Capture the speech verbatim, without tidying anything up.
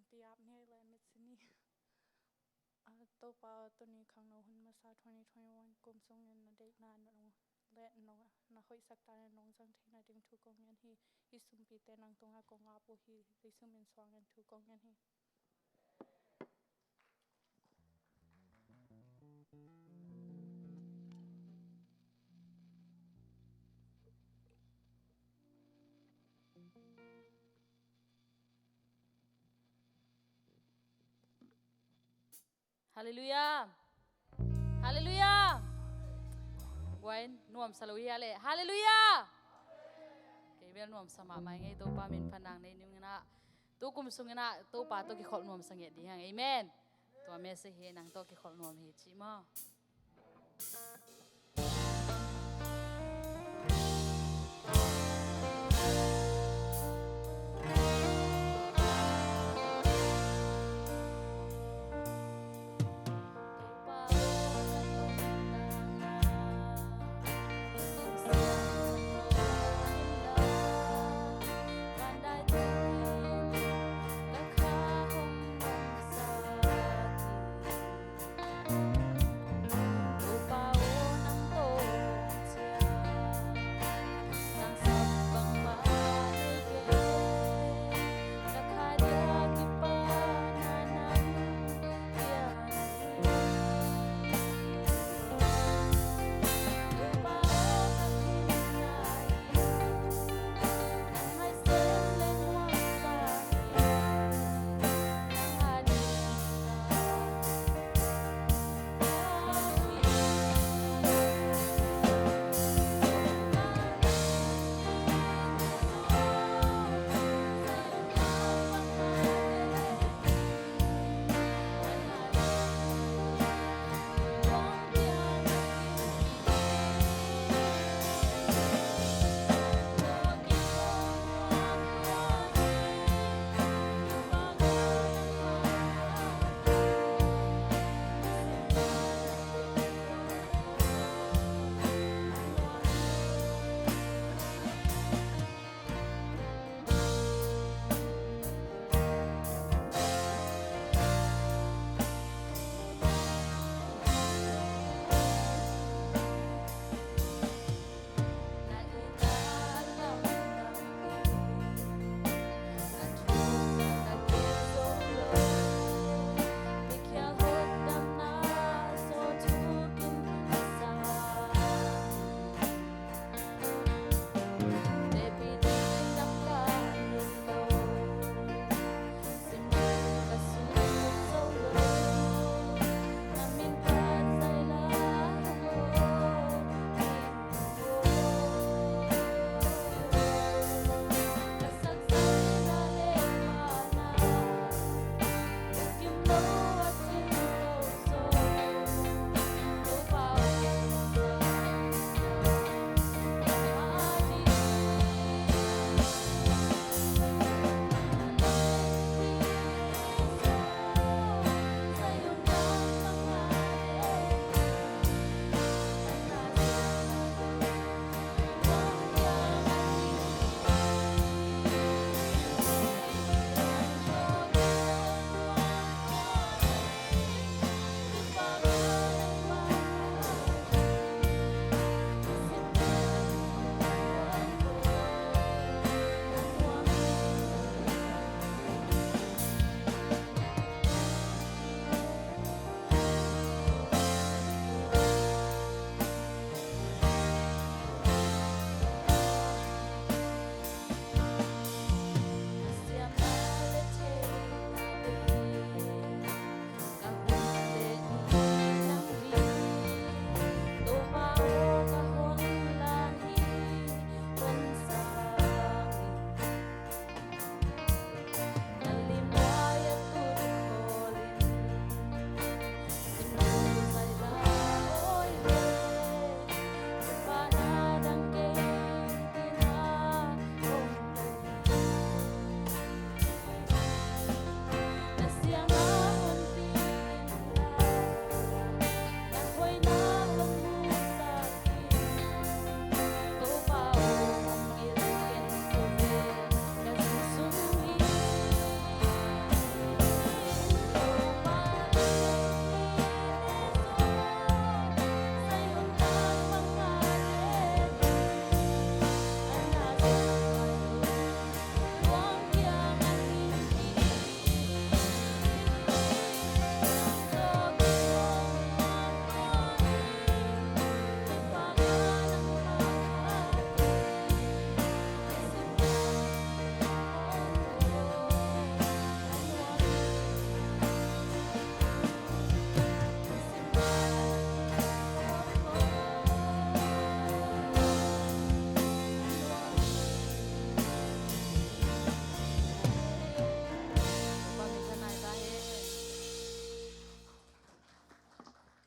Piap ni le mit si ni. A, Topa, tuni khangno hun masa twenty twenty-one kum sungin na deihna nong le nong na hoihsak ta na nong zang theihna ding thu kong ngen hi. Hi sumpite nang tunga kong ap uh hi. Jesu min suangin thu kong ngen hi. Halleluiah. Halleluiah. Guai nuamsa lo hi a le. Halleluiah. Kei bel nuamsa mahmah ing ei, Topa min phat nang nei ning in ah. Tu kum sungin ah Topa tawh kikholh nuamsa ngiat ding hi hang. Amen. Tua message hi, nang tawh kikholh nuam hi ci maw.